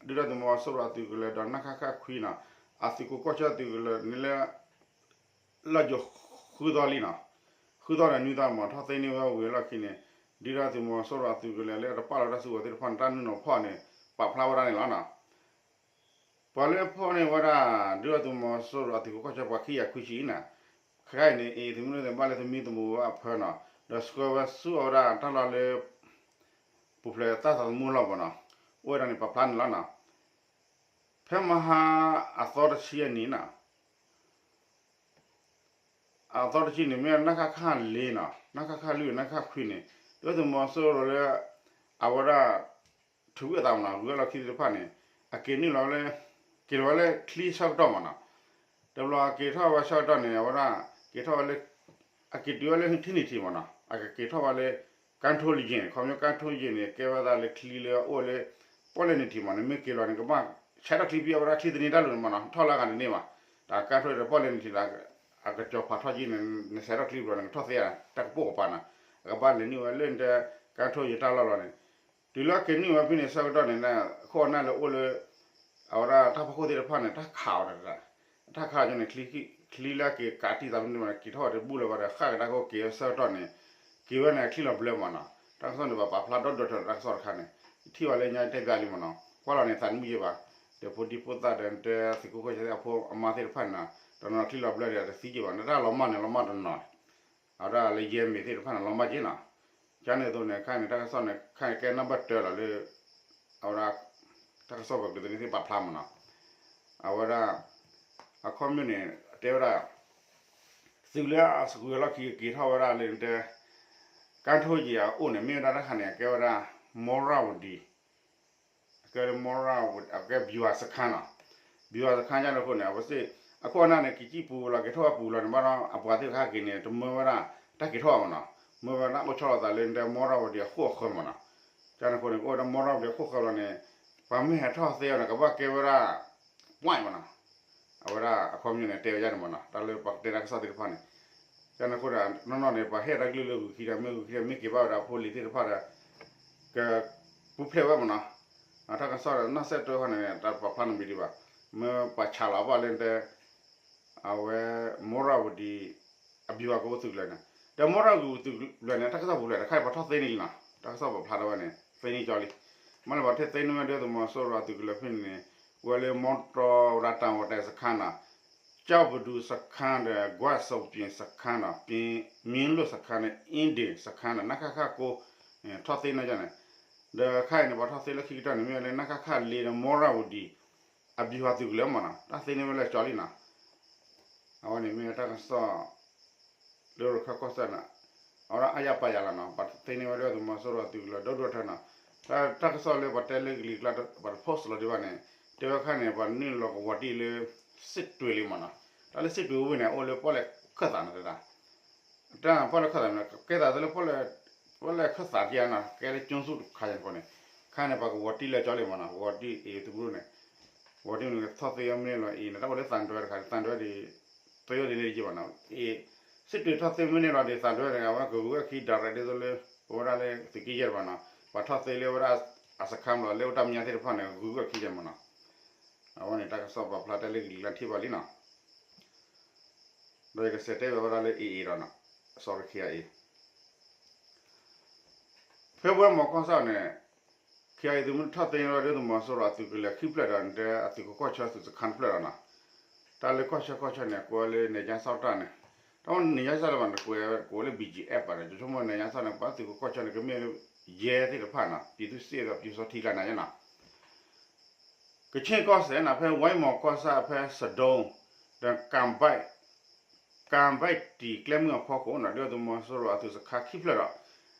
ဒုၣ်ဒါသုးမီၤစိရိၤအသုးကလၢၤဒီး နခခ ခွံနီၤ အသုးခိးကီၢ်ဆၢသုးကလၢၤန့ၣ်လၢ လၢယိၤဃုသီလံနီၤ, ဃုသီဒီးနွံသီမး ထီၣ်သ့န့ၢ်ဝဲဝံၤအလီၢ်ခံန့ၣ် ဒုၣ်ဒါသုးမီၤစိရိၤအသုးကလၢၤလၢအတပာ်လီၤတၢ်စုကဝဲၤသ့ၣ်တဖၣ်န့ၣ် တၢ်နုာ်လီၤဖီၣ်န့ၣ် ပာ်ဖျါဝဲဒၣ်န့ၣ်လီၤနီၤ. ပှၤလၢဖီၣ်န့ၢ်ဝဲဒၣ် ဒုၣ်ဒါသုးမီၤစိရိၤအသုးခိးကီၢ်ဆၢပှၤခံဂၤခွံဆံအံၤနီၤ, ခဲအံၤန့ၣ် အ့ၣ်သုးမုၢ်ဒိၣ်သ့ၣ်ဘၣ်လၢသမံသမိးဝဲအဖၢနီၤ, ဒီးဆှၢဝဲဆူအဝဲဒၣ်တၢ်လီၢ်လၢ ပူၤဖျဲးသၣ်သးသမူလီၢ်ဘၣ်နီၤ, အိၣ်ဝဲဒၣ်န့ၣ်ပာ်ဖျါန့ၣ်လီၤနီၤ. ဖဲမဟါအသီတဆံအနံၤနီၤ အသီတဆံန့ၣ် မ့ၢ်နခခ လွံၢ်နီၤ, နခခ လွံၢ် နခခ ခွံန့ၣ် ဒုၣ်ဒါသုးမီၤစိရိၤလၢ အဝဲဒၣ် ထုးကွံာ်အသးမးနီၤ ဂုၤအလီၢ်ခံသ့ၣ်တဖၣ်န့ၣ် အက့ၤနုာ်လီၤဝဲလၢ က့ၤလီၤဝဲလၢချံဆၢကတီၢ်မးနီၤ, တဘျီအက့ၤထီၣ်ဝဲဆၢကတီၢ်န့ၣ် အဝဲဒၣ် က့ၤထီၣ်ဝဲလၢ အက့ၤတုၤဝဲလၢထံနံၤထံးမးနီၤ အကက့ၤထီၣ်ဝဲလၢ ကၣ်ထိယ့ၣ်န့ၣ် ခီပညီကၣ်ထိယ့ၣ်န့ၣ် ကဲဝဲဒၣ်လၢချံလၢအအိၣ်လၢ ပီၣ်လဲၣ်နံၤထံးမးန့ၣ် မ့ၢ်က့ၤလီၤန့ၣ် ကဘၣ်ဆဲးထီၣ်ချံဖဲအဝဲဒၣ်ချံသန့တၢ်လိၤန့ၣ်မးနီၤ ထီၣ်လၢအဂၤတန့ၢ်ဘၣ်, တၢ်ကၣ်ထိဒီးပီၣ်လဲၣ်နံၤထံးဒီး အကစီၤပၤထီၣ်ကံၣ်န့ၣ် နဆဲးထီၣ်ချံဘျီန့ၣ် ကထီၣ်သ့တၢ်ကပိာ်ကပၤနီၤ, အကဘၣ်လဲၤနုာ်ဝဲလၢနတဲ ကၣ်ထိယ့ၣ်တၢ်လီၢ်လီၤန့ၣ်, တုၤလၢအက့ၤနုာ်ဝဲဖဲန့ၣ်ဆၢကတီၢ်န့ၣ် ခိၣ်အနၢ်လၢအိၣ်လၢ အဝဲဒၣ်တၢ်ဖီခိၣ်သ့ၣ်တဖၣ်န့ၣ် တၢ်ခးအီၤတၢ် တၢ်ခးအီၤန့ၣ် ချံလၢအက့ၤကးတံၢ်သးဖဲန့ၣ်မး က့ၤထီၣ်ဝဲတဘူၣ်လၢၤဘၣ်ဒီး ဃၣ်ကဒါကအိၣ်က့ၤဝဲဆၢကတီၢ်န့ၣ် က့ၤဝဲန့ၣ်အချံလီၤဘျၢမးနီၤ, တၢ်ကစီၣ်န့ၣ် ပာ်ဖျါဒီဒိၣ်ထီၣ်တၢ်ကစီၣ်တခါန့ၣ် ထံၣ်ဝဲလၢညါတဲဘၣ်လံမးနီၤ, ကွၢ်လီၤန့ၣ်သးတမုာ်ယဲၢ်ဘၣ်, ဒီးဖိဒံဖိသၣ်ဒီးတဲသုးခိၣ်ခိၣ်ဆၢအဖိအမါသ့ၣ်တဖၣ်န့ၣ်နီၤ, တနီၤချံလီၤဘျၢဒီးတသံယဲၢ်ဘၣ် နတၢ်လီၤမၢ်န့ၣ်လီၤမၢ်တနီၤ အဝဲဒၣ်လၢယဲၢ်မ့ၢ်သ့ၣ်တဖၣ်န့ၣ် လီၤမၢ်က့ၤနီၤ, ကန့ၣ်အသိးန့ၣ် ခဲအံၤန့ၣ် တၢ်ကစီၣ်န့ၣ် ခဲအံၤကဲနံပါတ်တၢလီၤလၢ အဝဲဒၣ် တၢ်ကစီၣ်ပှၤကလုာ်သန့သ့ၣ်ပာ်ဖျါမးနီၤ, အဝဲဒၣ် အခီပညီန့ၣ် တဲဝဲဒၣ် သုးလၢအစကွံးအလီၢ်ခံက့ၤထီၣ်ဝဲဒၣ်လၢတဲ ကၣ်ထိၣ်ကံအအိၣ်န့ၣ် မ့ၢ်ဝဲဒၣ်တၢ်ခါန့ၣ် အကဲဝဲဒၣ် မီရဝတီ အကဲ မီရဝတီ အကဲ ဗျူဟာစခန်းနီၤ ဗျူဟာစခန်း ကန့ၣ်အဃိန့ၣ် အဝဲသ့ၣ် အခိၣ်အနၢ်န့ၣ် က့ၤကံၣ်ပူၤလီၤ က့ၤထီၣ်ဝဲပူၤလီၤန့ၣ် ဘၣ်ဒီးအပှၤသ့ၣ်တခါက့ၤန့ၣ် တမၢဝဲဒၣ် တၢ်က့ၤထီၣ်မနီၤ မၢဝဲဒၣ်အိၣ်ဆီလီၤသးလၢတဲ မီရဝတီ အဃိၣ်အဃၢၤမနီၤ ကန့ၣ်အဃိန့ၣ် ကအိၣ်ဝဲဒၣ် မီရဝတီ အဃိၣ်ဃၢၤလီၤန့ၣ် ပှၤမ့ၢ်ဟဲထီၣ်သ့အီၤန့ၣ် ကဘၣ်ကဲဝဲဒၣ် ပွၢ်မနီၤ အဝဲဒၣ်အခီပညီန့ၣ် တဲဝဲဒ်န့ၣ်မနီၤ တၢ်လၢပှၤကတဲတၢ်ကစီၣ်သ့ၣ်တဖၣ်န့ၣ် ကန့ၣ်အဃိဒီး နီၢ်နီၢ်န့ၣ် ပှၤဟ့ၣ်တၢ်ကလုၢ်လၢဂုာ်ခံဒီး မ့ၢ်ဂုာ်ခံဒီး မ့ၢ်က့ၤဘၣ်ဝဲဒၣ်ဖိလံၤသ့ၣ်တဖၣ်ဒီး ကပူၤဖျဲးဝဲမနီၤ တၢ်ကစီၣ်ဒီး နီၢ်စဲးတၢ်ခီန့ၣ် တၢ်ပာ်ဖျါန့ၣ်မ့ၢ်ဒံးဘၣ် မ့ၢ်ပှၤဆးလီၤဘၣ်လၢတဲ အဝဲ မီရဝတီ အဗျူဟာကုန်းသုးကလၢၤန့ၣ် ဒီးမီရဝတီသုးကလၢၤန့ၣ် တၢ်ကစီၣ်ပူၤဖျဲးန့ၣ် တခါအံၤပှၤထီၣ်သ့န့ၢ်လံနီၤ တၢ်ကစီၣ်ပာ်ဖျါထီၣ်ဝဲန့ၣ် သ့န့ၢ်ကၠီလံ မ့ၢ်လၢပှၤထီၣ်သ့န့ၢ်ဝဲဒၣ်သုးမီၤစိရိၤအသုးကလၢၤဖဲန့ၣ်န့ၣ် ဝဲလၢမီတီရၤတၢ်ဝီတဲစခန်းနီၤ ကၠီၣ်ပဒူစခန်းဒီး ကွၢ်စိပျ့ၤစခန်းနီၤ မ့ၢ်လွတ်စခန်းဒီး အ့ဒ့ၣ်စခန်းဒီး နခခကိ ထီၣ်သ့န့ၢ်ကၠီန့ၣ် ဒီးခါအံၤန့ၣ် ပှၤထီၣ်သ့လၢခံကတၢၢ်န့ၣ် မ့ၢ်ဝဲလၢ နခခ လေးဒီး မီရဝတီ အဗျူဟာသုးကလၢၤမနီၤ တၢ်သ့န့ၢ်ဝဲလၢကၠီလံနီၤ အဝဲန့ၣ်မ့ၢ်တၢ်ကစီၣ် လၢရခၢၣ်ကီၢ်စဲၣ်န့ၣ် အဝဲဒၣ်အါယၤပာ်ယၤလီၤနီၤ ပှၤသ့န့ၢ်ဝဲဒၣ်သုးမီၤစိရိၤအသုးကလၢၤဒီဒိၣ်ထၢနီၤ တၢ်ကစီၣ်လၢပှၤတဲလၢကလံၤကျါ ပှၤတ post လီၤဒံးဘၣ်န့ၣ် တဲဝဲခါန့ၣ် ပှၤနုာ်လီၤကဝီၤတံၢ်လၢ စစ်တွေ လံမနီၤ တၢ်လၢ စစ်တွေ ဝ့ၢ်န့ၣ် အိၣ်လၢပီၣ်လဲၣ်ခၢၣ်သးန့ၣ်တဒၣ် တၢ်ပီၣ်လဲၣ်ခၢၣ်သးန့ၣ် ကဲသးလၢ ပီၣ်လဲၣ်ခၢၣ်သးတယါနီၤ ကဲလၢကၠိၣ်သူၣ်တခါအံၤဃိန့ၣ် ခါန့ၣ် ပှၤကဝီၤတံၢ်လၢကၠီလံမနီၤ ကဝီၤတံၢ်အံၤသုးမုၢ်ဒိၣ်န့ၣ် ဝီၤတံၢ်န့ၣ် ထီၣ်သ့အီၤမ့ၢ်လီၤအံၤန့ၣ် တၢ်အိၣ်လၢသးဒွဲတခါ သးဒွဲဒ် သ့အိၣ်ဒ်န့ၣ်ယံာ်ဘၣ်နီၤ အံၤ စစ်တွေ ထီၣ်သ့မ့ၢ်န့ၢ်လီၤဒ်သးဒွဲန့ၣ် အဝဲကဂုၤဝဲခံ direct ဒ်သိးလၢ ပဝဲဒၣ်လၢသုးက့ယဲၢ်တဘၣ်နီၤ ပှၤထီၣ်သ့လၢဝဲဒၣ် အစခန်း လီၤ လၢအိၣ်တၢ်မဲာ်ညါသ့ၣ်တဖၣ်န့ၣ် ဂုၤဝဲခံယဲၢ်မနီၤ အဝဲန့ၣ်တၢ်ကစီၣ်ပာ်ဖျါတဲလၢကလံၤကျါထံၣ်ဘၣ်လံနီၤ ဒီးယကစးတဲဘၣ်ဝဲဒၣ်လၢ AA ဒီးနီၤ sorry ခ့အံၤ ဖဲဝဲမီၤကီၢ်ဆၣ်န့ၣ် ခ့အံၤသုးမုၢ်ထီၣ်သ့န့ၢ်ဝဲဒၣ်သုးမီၤစိရိၤအသုးကလၢၤခံဖျၢၣ်ဒီး အသုးခိးကီၢ်ဆၢသုးစခန်းတဖျၢၣ်ဒီးနီၤ တၢ်လၢကီၢ်ဆၢကီၢ်ဆၢန့ၣ် ကိးဝဲလၢ နယ်ခြားစောင့်တပ် န့ၣ် တၢ် နယ်ခြားစောင့် လၢဘၣ်န့ၣ် ကိးဝဲလၢ BGF ဘၣ်ဒီး ဆိကမိၣ် နယ်ခြားစောင့် န့ၣ် ပှၤသုးခိးကီၢ်ဆၢန့ၣ် ကမ့ၢ်လၢ ရဲသ့ၣ်တဖၣ်နီၤ ပြည်သူ့စစ် ဒီး ပျူစောထီး ကျါန့ၣ်နီၤ ကခ့ၣ်ကီၢ်စဲၣ်န့ၣ် ဖဲဝဲမီၤကီၢ်ဆၣ်ဖဲစဒိ ဒီး ကၣ်ဘဲၣ်တံၢ်ကျဲမုၢ်အဖီခိၣ်န့ၣ် ဒုၣ်ဒါသုးမီၤစိရိၤအသုးစခန်းခံဖျၢၣ်ဒီး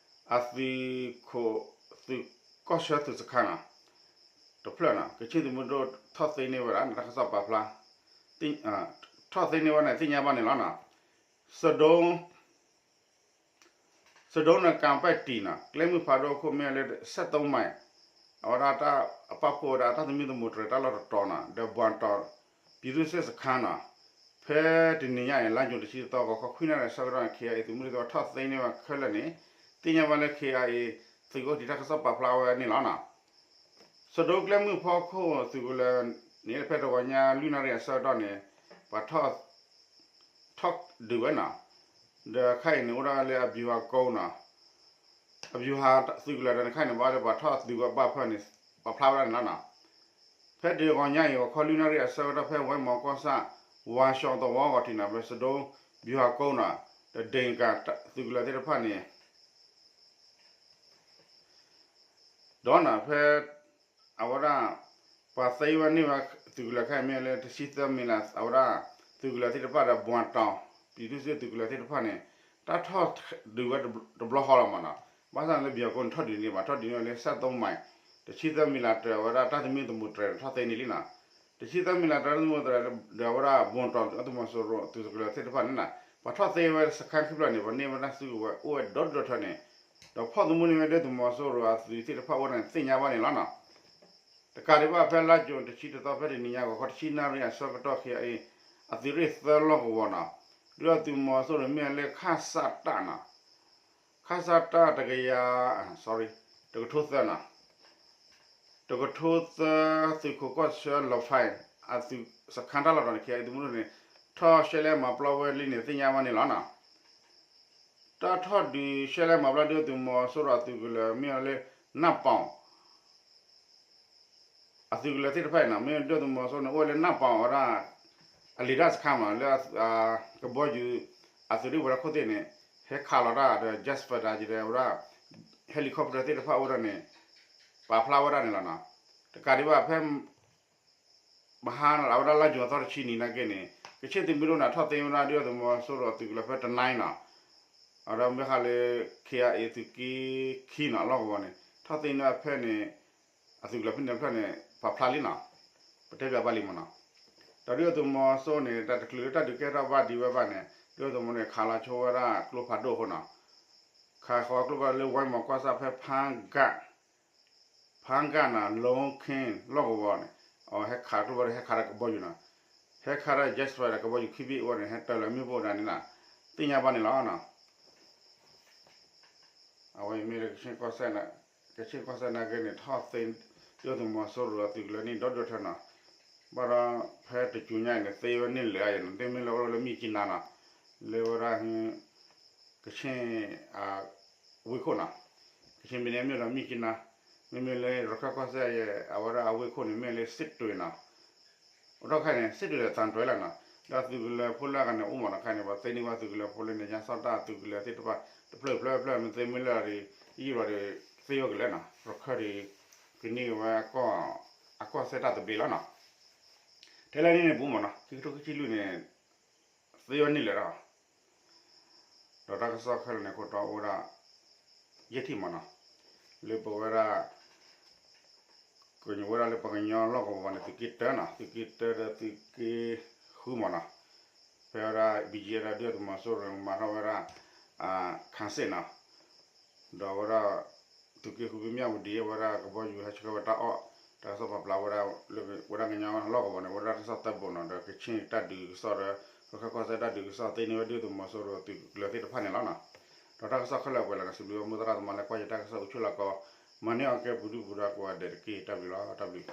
အသုးခိး သုးကီၢ်ဆၢသုးစခန်းန့ၣ် တဖျၢၣ်န့ၣ် ကခ့ၣ်သုးမုၢ်ဒိၣ်ထီၣ်သ့န့ၢ်ဝဲဒၣ်န့ၣ် တၢ်ကစီၣ်ပာ်ဖျါ ထီၣ်သ့န့ၢ်ဝဲန့ၣ် သ့ၣ်ညါဘၣ်န့ၣ်လီၤ. စဒိ စဒိန့ၣ် ကၣ်ဘဲၣ်တံၢ်န့ၣ် ကျဲမုၢ်ဖးဒိၣ်အခိၣ်မ့ၢ်လၢ စဲးသိမဲး အဝဲဒၣ်တၢ်အပာ်ဖှိၣ်ဝဲဒၣ်တၢ်သမံသမိးတြဲၤတၢ်လီၢ်တတီၤန့ၣ် ဒီးဘှၣ်တီၤ ပြည်သူ့စစ်စခန်းန့ၣ် ဖဲတနံၤညါအံၤ လါယူၤတဆံတသီ ဂီၤခီခွံနၣ်ရံၣ်အဆၢကတီၢ်န့ၣ် ခ့အံၤသုးမုၢ်ဒိၣ်သ့ၣ်တဖၣ်ထီၣ်သ့န့ၢ်ဝဲခဲလၢာ်န့ၣ် သ့ၣ်ညါဘၣ်လၢ ခ့အံၤ သုးခိၣ်ထံးတၢ်ကစီၣ်ပာ်ဖျါဝဲန့ၣ်လီၤ. စဒိကျဲမုၢ်ဖီခိၣ်သုးကလၢၤန့ၣ် ဖဲတဂီၤညါလွံၢ်နၣ်ရံၣ်အဆၢကတီၢ်န့ၣ် ပှၤထီၣ် ထီၣ်ဒုးဝဲန့ၣ် ဒီးခဲအံၤန့ၣ် အိၣ်ဒၣ်လၢအဗျူဟာကုန်းန့ၣ် အဗျူဟာသုးကလၢၤဒီးန့ၣ် ခဲအံၤန့ၣ် ဘၣ်လၢပှၤထီၣ်ဒုးဝဲဘၣ်ဖၢန့ၣ် ပာ်ဖျါဝဲဒၣ်န့ၣ်လီၤ. ဖဲတဂီၤညါအံၤ ဂီၤခီလွံၢ်နၣ်ရံၣ်အဆၢကတီၢ် ဖဲဝဲမီၤကီၢ်ဆၣ် ဝါရှောင်သဝီ ဂီၤထံးန့ၣ် ဖဲစဒိ ဗျူဟာကုန်းန့ၣ် ဒီး ဒ့ၣ်ကၣ် သုးကလၢၤသ့ၣ်တဖၣ်န့ၣ် ဒီးန့ၣ် ဖဲ အဝဲဒၣ် ပှၤသ့ဝဲန့ၢ်ဝဲသုးကလၢၤခဲအံၤမ့ၢ်လၢ တဆံသၢမံၤလး အဝဲဒၣ် သုးကလၢၤသ့ၣ်တဖၣ်ဒီး ဘှၣ်တီၤ ပြည်သူ့စစ်သုးကလၢၤသ့ၣ်တဖၣ်န့ၣ် တၢ်ထီၣ်ဒုးဝဲတဘျီဃီလီၤမးနီၤ. ဘၣ်ဆၣ်န့ၣ်လၢ ဗျူဟာကုန်းန့ၣ် ထီၣ်ဒုးန့ၢ်ဘၣ် ထီၣ်ဒုးန့ၢ်ဝဲလၢ စဲးသိမဲး တဆံသၢမံၤလးတၢၤ အဝဲဒၣ်တၢ်သမံသမိးတြဲၤန့ၣ် ထီၣ်သ့န့ၢ်လံနီၤ. တဆံသၢမံၤလးတၢၤ တၢ်သမံသမိးတြဲၤဒီး အဝဲဒၣ် ဘှၣ်တီၤ သုးမီၤစိရိၤ သုးကလၢၤသ့ၣ်တဖၣ်န့ၣ်နီၤ ပှၤထီၣ်သ့ဝဲစခန်းခံဖျၢၣ်န့ၣ် ပှၤန့ၢ်ဝဲဒၣ်စုကဝဲၤအိၣ်ဝဲဒီဒိၣ်ထၢန့ၣ် ဒီးဖီၣ်သမူန့ၢ်ဝဲဒၣ်သုးမီၤစိရိၤအသုးသ့ၣ်တဖၣ်အိၣ်န့ၣ် သ့ၣ်ညါဘၣ်န့ၣ်လီၤနီၤ. တကးဒံးဘၣ် ဖဲလါယူၤတဆံတသီ ဖဲတနံၤညါ ဂီၤခီတဆံနၣ်ရံၣ်အဆၢကတီၢ် ခ့အံၤ အသုးရ့ၣ်သၢလီၢ်ကဝီၤနီၤ ဒုၣ်ဒါသုးမီၤစိရိၤမ့ၢ်လၢ ခစတနီၤ ခစတ တကယၤ sorry တကထိသၢနီၤ တကထိသၢ သုးခိးကီၢ်ဆၢလီၤဖး အသုးစခန်းတၢ်လီၢ်တီၤန့ၣ် ခ့အံၤသုးမုၢ်ဒိၣ်န့ၣ် ထီၣ်ရှဲလဲမၤပျီဝဲလံန့ၣ် သ့ၣ်ညါဘၣ်န့ၣ်လီၤနီၤ. တၢ်ထီၣ်ဒုးရှဲလဲမၤပျီဒုၣ်ဒါသုးမီၤစိရိၤအသုးကလၢၤမ့ၢ်ဝဲလၢ နၢ်ပီၤ အသုးကလၢၤသ့ၣ်တဖၣ်အံၤနီၤ မ့ၢ်ဒုၣ်ဒါသုးမီၤစိရိၤန့ၣ် အိၣ်ဝဲလၢနၢ်ပီၤအဝဲဒၣ် အလံာ်တၢ်စခန်းမး လၢ ကဘီယူၤ အသုးရ့ၣ်ဝဲၤလီၢ်ခိၣ်သ့ၣ်န့ၣ် ဟဲခးလီၤတၢ်ဒီး jet fighter ဒီးဝဲဒၣ် helicopter သ့ၣ်တဖၣ်အိၣ်ဝဲဒၣ်န့ၣ် ပာ်ဖျါဝဲဒၣ်န့ၣ်လီၤနီၤ. တကးဒံးဘၣ်ဖဲ မဟါန့ၣ် အဝဲဒၣ်လါယူၤအသီတဆံနံၤနာ်က့န့ၣ် ကဆ့ၣ်သုးမုၢ်ဒိၣ်န့ၣ် ထီၣ်သ့ဝဲဒၣ်ဒုၣ်ဒါသုးမီၤစိရိၤအသုးကလၢၤဖဲတနီၤနီၤ, အဝဲဒၣ်မ့ၢ်ဃးလၢ ခ့အ့ သုးက့ခံနီၤ အလီၢ်ကဝီၤန့ၣ် ထီၣ်သ့န့ၢ်ဖဲန့ၣ် အသုးကလၢၤဖဲန့ၣ်တဖျၢၣ်န့ၣ် ပာ်ဖျါလံနီၤ, ပတဲပၠးဘၣ်လံမ့ၢ်နီၤ. ဒီးဒုၣ်ဒါသုးမီၤစိရိၤန့ၣ် တၢ်တချုးလၢတၢ်ဒုးကဲထီၣ်ဘၣ်ဒံးဝဲဘၣ်န့ၣ် ဒုၣ်ဒါသုးမီၤစိရိၤန့ၣ် ခးလီၤဆိဝဲဒၣ်ကျိဖးဒိၣ်အဃိနီၤ, ခးဃီၤကျိဖးဒိၣ်လၢဝဲမီၤကွၢ်စၢ်ဖဲ ဖၣ်ဂၣ်နီၤ လီခ့ၣ်လီၢ်ကဝီၤန့ၣ် အဝဲဟဲခးကျိဖးဒိၣ် ဟဲခးဒီးကဘီယူၤနီၤ, ဟဲခးဒီး jet fighter ဒီးကဘီယူၤခံဘ့ၣ်အဝဲန့ၣ် ဟဲတၢၤလီၤမ့ၣ်ပိၢ်ဒၣ်န့ၣ်နီၤ, သ့ၣ်ညါဘၣ်န့ၣ်လီၤနီၤ. အဝဲအံၤမ့ၢ်လၢကဆ့ၣ်ကီၢ်စဲၣ်, ကဆ့ၣ်ကီၢ်စဲၣ်နာ်က့န့ၣ် ထီၣ်သ့ ဒုၣ်ဒါသုးမီၤစိရိၤအသုးကလၢၤန့ၣ် ဒီဒူၣ်ထဲနီၤ, ဘၣ်ဒီးဖဲတကၠူညါအံၤန့ၣ် သ့ဝဲန့ၢ်လၢာ်အါယဲၢ်နီၤ, သ့မ့ၢ်လၢအိၣ်လၢမံၣ်ကံနါနီၤ, လၢဝဲဒၣ် ကဆ့ၣ် ဝ့ၢ်ခိၣ်နီၤ, ကဆ့ၣ်မ့ၢ်န့ၣ်မ့ၢ်ဒီးမံၣ်ကံနါ, မ့မ့ၢ်လၢရခၢၣ်ကီၢ်စဲၣ်အံၤ အဝဲဒၣ်အဝ့ၢ်ခိၣ်န့ၣ် မ့ၢ်လၢစ့းတွ့ၤနီၤ, အိၣ်ထီၣ်ခဲအံၤန့ၣ် စ့းတွ့ၤဒီးသံတွဲလီၤနီၤ, ဒီးသုးကလၢၤဖိလၢအဂၤန့ၣ်အိၣ်မးနီၤ, ခဲအံၤန့ၣ် ပှၤသ့န့ၢ်ဝဲသုးကလၢၤဖိလၢန့ၣ် ယါစီၣ်တၢ်သုးကလၢၤသ့ၣ်တဖၣ် တဖျၢၣ်တဖျၢၣ်တဖျၢၣ် မ့ၢ်သ့မ့ၢ်လၢာ်ဒီး ယံာ်ဘျီဒီး သ့ဝဲကလဲာ်နီၤ, ရခၢၣ်ဒီး ကန့ၢ်ဝဲ အကီၢ်စဲၣ်တၢ်သဘျ့လီၤနီၤ, ထဲလၢန့ၣ်န့ၣ်ပူၤမးနီၤ ခံကထိခံဆံလွံၢ်န့ၣ် သ့ဝဲန့ၢ်လၢာ်ဒီး ဒီးတၢ်ကစီၣ်ခဲလၢာ်န့ၣ် ခိၣ်တီအိၣ်ဝဲဒၣ် ယဲၢ်ထံၣ်မးနီၤ, လၢပဝဲဒၣ် ကညီဝဲဒၣ်လၢပှၤကညီလီၢ်ကဝီၤန့ၣ် သုးက့တၢနီၤ, သုးက့တၢဒီးသုးက့ဃုမးနီၤ, ဖဲဝဲဒၣ် ဘံၣ်ကၠံ ဒီးဒုၣ်ဒါသုးမီၤစိရိၤမၤထီၣ်ဝဲဒၣ် ခးစ့ၣ်နီၤ, ဒီးဝဲဒၣ် သုးက့ဃု ဘံၣ်မၠၣ်ဝတံၤ အဝဲဒၣ်ကဘီယူၤဟဲဆှၢဝဲတၢ်အီၣ်, တၢ်ကစီၣ်ပာ်ဖျါဝဲဒၣ်လၢ ဝဲဒၣ်ကညီလီၢ်ကဝီၤန့ၣ် ဝဲဒၣ်တၢ်ကစီၣ်သၢဘိနီၤ, ဒီးကဆ့ၣ်တၢ်ဒုးကစီၣ်ဒီး ရခၢၣ်ကီၢ်စဲၣ်တၢ်ဒုးကစီၣ် သ့န့ၢ်ဝဲဒုၣ်ဒါသုးမီၤစိရိၤသုးကလၢၤသ့ၣ်တဖၣ်န့ၣ်လီၤနီၤ, ဒီးတၢ်ကစီၣ်ခဲလၢာ်အပှဲၤလီၤန့ၣ် စံးဘျုးမိၢ်သရၣ်သမါလၢကွၢ်ယတၢ်ကစီၣ်အိၣ်ဆူၣ်လီၤကီး, မၤန့ၢ်အီၤကဲပူၤဒုၣ်ပူၤဒါကိးဂၤဒဲးတက့ၢ်. တၢ်ဘျုးလီၤ, တၢ်ဘျုး